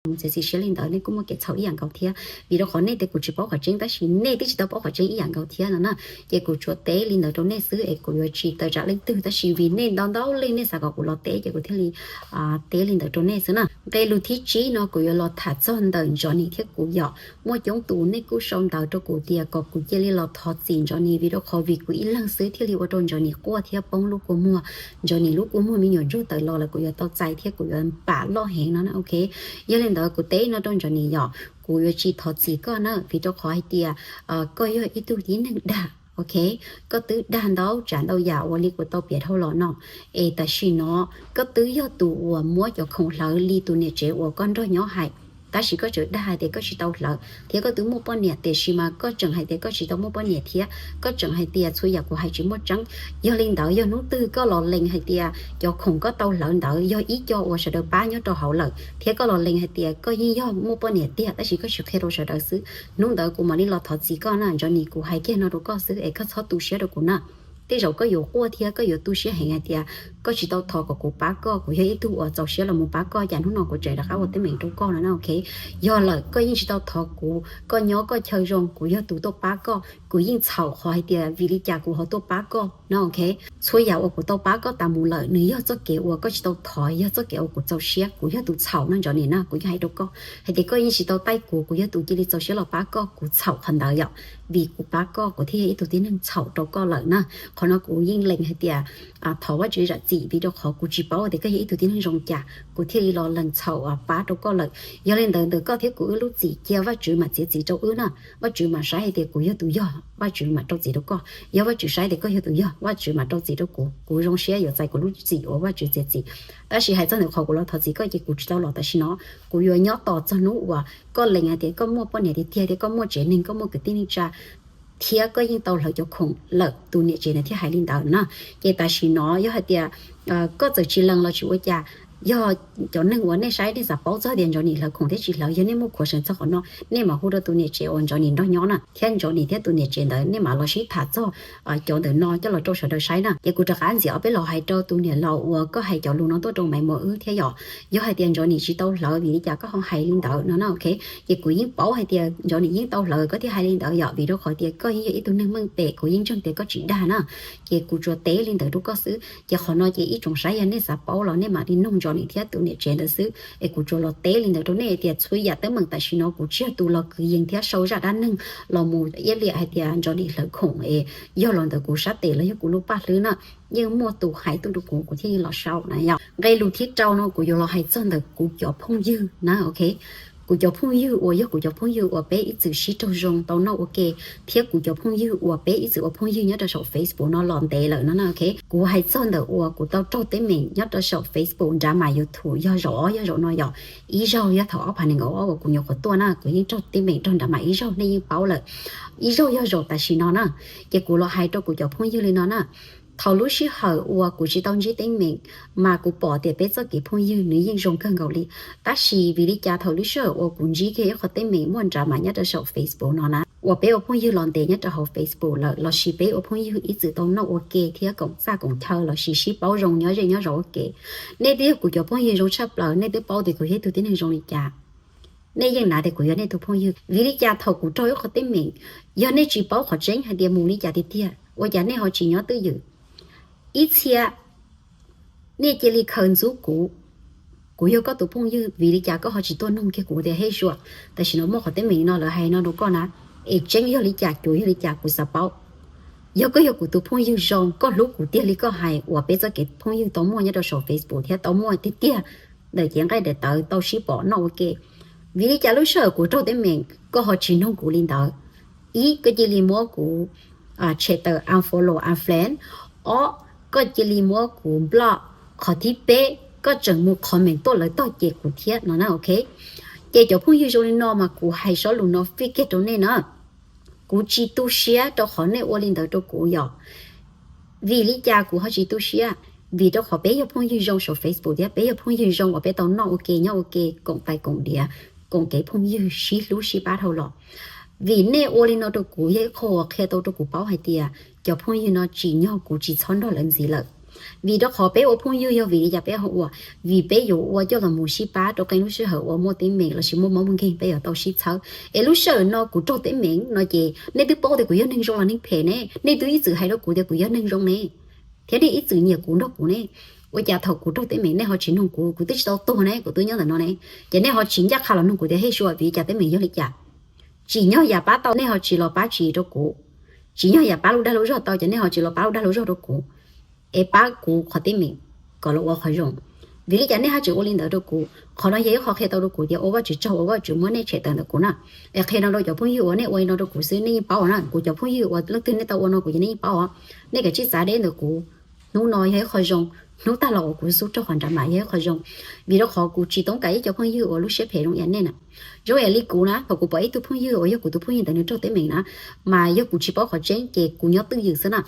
mus txiav txim siab li ntawd nej kuj muaj kev txhaum ib yam nkaus thiab. Vim rau qhov nej tias kuv tsis paub qhov tseeb tab sis nej twb tsis tau paub qhov tseeb ib yam nkaus thiab no na. Ces kuv tsuas teb li ntawd rau nej xwb es kuv yuav tsis tawm tsam leej twg, tab sis vim nej ntau ntau leej nej xav kom kuv los teb ces kuv thiaj li teb li ntawd rau nej xwb na. Nqe lus thib tsib no kuv yuav los tham txog ntawm Johnny thiab kuv yom. Muaj coob tus nej kuj sau ntawv rau kuv tias kom kuv cia li los thov txim Johnny vim rau qhov vim kuv ib leeg xwb thiaj li ua rau Johnny quaj thiab poob lub kua muag. Johnny lub kua muag me nyuam ntsuag tawm los lawm kuv yuav tau txais thiab kuv yuav pam loj heev no na, ok. Yog li ntawd kuv teb no rau Johnny yom, kuv yuav tsis thov txim koj na vim rau qhov hais tias koj yog ib tug tib neeg dag, ok. Koj twb dag ntau tsav ntau yam uas li kuv tau piav dhau los no. Es tam sim no koj twb yog tus uas muab cov khoom hlawv li tus niam tsev uas koj nrog nyob hais, tab sis koj tseem dag hais tias koj tsis tau hlawv thiab koj twb muaj poj niam, tiam sis mas koj tseem hais tias koj tsis tau muaj poj niam thiab koj tseem hais tias txhua yam kuv hais tsis muaj tseeb. Yog li ntawd yog hnub twg koj los lees hais tias cov khoom koj tau hlawv ntawd yog ib co uas sawv daws pab nyob rau hauv lawm thiab koj los lees hais tias koj yeej yog muaj poj niam tiag tab sis koj tsis qhia rau sawv daws xwb, hnub ntawd kuv mam li los thov txim koj na Johnny, kuv hais kiag no rau koj xwb es koj txhob tu siab rau kuv na. Tej zaum koj yuav quaj thiab koj yuav tu siab heev hais tias koj tsis tau thov kom kuv pab koj, kuv yog ib tug uas txaus siab los mus pab koj cas hnub no kuv tseem rov qab ua teeb meem rau koj no na, ok. Yog lawm koj yeej tsis tau thov kuv, koj nyob koj chaw zoo, kuv yog tus tuaj pab koj, kuv yeej txhaum qhov hais tias vim li cas kuv ho tuaj pab koj no, ok. Txhua yam uas kuv tau pab koj tas mus lawm nws yog txoj kev uas koj tsis tau thov, yog txoj kev uas kuv txaus siab, kuv yog tus txhaum no Johnny na, kuv yeej hais rau koj hais tias koj yeej tsis tau taij kuv, kuv yog tus cia li txaus siab los pab koj, kuv txhaum qhov ntawd yom. Vim kuv pab koj kuv thiaj yog ib tug tib neeg txhaum rau koj lawm na. Qhov no kuv yeej lees hais tias thov Vajtswv zam txim vim rau qhov kuv tsis paub tias koj yog ib tug tib neeg zoo cas kuv thiaj li los lees txhaum pab rau koj lawm. Yog li ntawd ntawm koj thiab kuv wb lub txim cia Vajtswv mam txiav txim rau wb na. Vajtswv mam saib hais tias kuv yog tus yog Vajtswv mam rau txim rau koj, yog Vajtswv saib tias koj yog tus yog Vajtswv mam rau txim rau kuv. Kuv zoo siab yuav txais kuv lub txim uas Vajtswv txiav txim. Tab sis hais txog ntawm qhov kuv los thov txim koj ces kuv tsis tau los tam sim no, kuv yuav nyob tos txog hnub uas koj lees hais tias koj muaj poj niam tiag tiag thiab koj muaj tsev neeg, koj muaj kwv tij neej tsa thiab koj yeej tau hlawv cov khoom lawm, tus niam tsev ntawd thiaj hais li ntawd na. Ces tam sim no yog hais tias koj txawm tsis lees los tsis ua cas, yog cov neeg uas nej saib nej xav paub txog tias Johnny hlawv khoom thiab tsis hlawv, yog nej muaj khuav seev txog qhov no nej mam hu rau tus niam tsev uas Johnny nrog nyob na, thiab Johnny thiab tus niam tsev ntawd nej mam los sib tham txog cov ntawm no coj los rau sawv daws saib na. Ces kuv rov qab ntxias ob peb los hais rau tus niam laus uas koj hais cov lus no tuaj rau Maiv Muas wb thiab yom. Yog hais tias Johnny tsis tau hlawv vim li cas koj ho hais li ntawd no na, ok. Ces kuv yeej paub hais tias Johnny yeej tau hlawv koj thiaj hais li ntawd yom, vim rau qhov tias koj yeej yog ib tug neeg meej pem, kuv yeej ntseeg tias koj tsis dag na. Ces kuv tsuas teb li ntawd rau koj xwb. Ces qhov no ces ib tsoom saib yog nej xav paub los nej mam li nug Johnny thiab tus niam tsev ntawd xwb. Es kuv tsuas los teb li ntawd rau nej tias txhua yam teeb meem tam sim no kuv tsis yog tus los kwv yees thiab sau zaj dab neeg los mus iab liam hais tias Johnny hlawv khoom es yog los ntawm kuv sab tes los yog kuv lub paj hlwb na. Yeej muaj tus hais tuaj rau kuv, kuv thiaj li los sau na yom. Nqe lus thib rau no kuv yuav los hais txog ntawm kuv cov phooj ywg na, ok. Kuv cov phooj ywg uas yog kuv cov phooj ywg uas peb ib txwm sib raug zoo tau noj ua ke, thiab kuv cov phooj ywg uas peb ib txwm ua phooj ywg nyob rau saum Facebook no los ntev lawm no na, ok. Kuv hais txog ntawm uas kuv tau raug teeb meem nyob rau saum Facebook nrad mas YouTube yog zaum ob yog zaum no yom. Ib zaug yog thaum ob phav nees nkaum ob uas kuv nyuam qhuav tuaj na, kuv yeej raug teeb meem raug nrad mas ib zaug nej yeej paub lawm. Ib zaug yog zaum tam sim no na. Ces kuv los hais rau kuv cov phooj ywg li no na. Thaum lub sij hawm uas kuv tsis tau ntsib teeb meem mas kuv pom tias peb txoj kev phooj ywg nws yeej zoo kawg nkaus li. Tab sis vim li cas thaum lub sij hawm uas kuv ntsib kiag ib qho teeb meem muaj nrad mas nyob rau saum Facebook no na, uas peb ua phooj ywg los ntev nyob rau hauv Facebook lawm lossis peb ua phooj ywg ib txwm tau noj ua ke thiab koom txaj koom chaw lossis sib paub zoo nyob ze nyob zov ua ke. Nej twb yog kuv cov phooj ywg zoo tshaj plaws, nej twb paub tias kuv yog ib tug tib neeg zoo li cas. Nej yeej nav tias kuv yog nej tus phooj ywg. Vim li cas thaum kuv raug ib qho teeb meem, yog nej tsis paub qhov tseeb hais tias mus li cas tiag tiag, ua cas nej ho tsis nyob twj ywm? Ib txhia nej cia li khaws ntxub kuv, kuv yog koj tus phooj ywg, vim li cas koj ho tsis tuaj nug kiag kuv tias, Hej Suas, tam sim no muaj qhov teeb meem no lawv hais no rau koj na, es tseeb yog li cas, cuav yog li cas, kuv xav paub. Yog koj yog kuv tus phooj ywg zoo, koj hlub kuv tiag li koj hais uas peb txoj kev phooj ywg tau muaj nyob rau saum Facebook thiab tau muaj tiag tiag ntawm cev nqaij daim tawv tau sib pom noj ua ke, vim li cas lub sij hawm kuv raug teeb meem koj ho tsis nug kuv li ntawd? Ib, koj cia li muab kuv tshem tawm unfollow unfriend. Ob, koj cia li muab kuv block. Qhov thib peb, koj tseem mus comment tuaj lawv tog cem kuv thiab no na, ok. Ces cov phooj ywg zoo li no mas kuv hais sob lus no fij kiag rau nej na. Kuv tsis tu siab rau qhov nej ua li ntawd rau kuv yom. Vim li cas kuv ho tsis tu siab? Vim rau qhov peb yog phooj ywg zoo saum Facebook thiab peb yog phooj ywg zoo uas peb tau noj ua ke nyob ua ke koom tais koom diav, koom kev phooj ywg sib hlub sib pab dhau los. Vim nej ua li no rau kuv yog ib qho uas qhia tau rau kuv paub hais tias cov phooj ywg no tsim nyog kuv tsis txhob nrog lawv ntxiv lawm. Vim rau qhov peb ua phooj ywg yog vim li cas peb ho ua? Vim peb yuav ua coj los mus sib pab rau qee lub sij hawm uas muaj teeb meem lossis muaj mob muaj nkeeg peb yuav tau sib txhawb. Es lub sij hawm no kuv raug teeb meem no ces nej twb paub tias kuv yog neeg zoo los neeg phem ne, nej twb ib txwm hais rau kuv tias kuv yog neeg zoo ne, thiab nej ib txwm nyiam kuv nrog kuv ne. Ua cas thaum kuv raug teeb meem nej ho tsis nug kuv, kuv twb tsis tau tuag ne, kuv twb nyob ntawm no ne, ces nej ho tsis ncaj qha los nug kuv tias, Hej Sua, vim li cas teeb meem yog li cas? Tsim nyog yam pab tau nej ho tsis los pab tsim rau kuv, tsim nyog yam pab lub dag lub zog tau ces nej ho tsis los pab lub dag lub zog rau kuv, es pab kuv qhov teeb meem kom los ua qhov zoo. Vim li cas nej ho tsis ua li ntawd rau kuv? Qhov no yog ib qho qhia tau rau kuv tias ua Vajtswv tsaug, ua Vajtswv muab nej tshem tawm ntawm kuv na. Es qhia no rau cov phooj ywg uas nej ua li no rau kuv xwb nej yeej paub na. Kuv cov phooj ywg uas leej twg nej tau ua no kuv ces nej yeej paub os. Nej kav tsij txav deb ntawm kuv. Hnub no yog ib qho zoo, hnub tag los uas kuv xub raug qhov nram mam yog ib qho zoo. Vim rau qhov kuv tsis toob kam ib co phooj ywg uas lub siab phem zoo ib yam nej na. Zoo ib yam li kuv na, thaum kuv pom ib tug phooj ywg uas yog kuv tus phooj ywg ntawd nws raug teeb meem na, mas yog kuv tsis paub qhov tseeb ces kuv nyob twj ywm xwb na.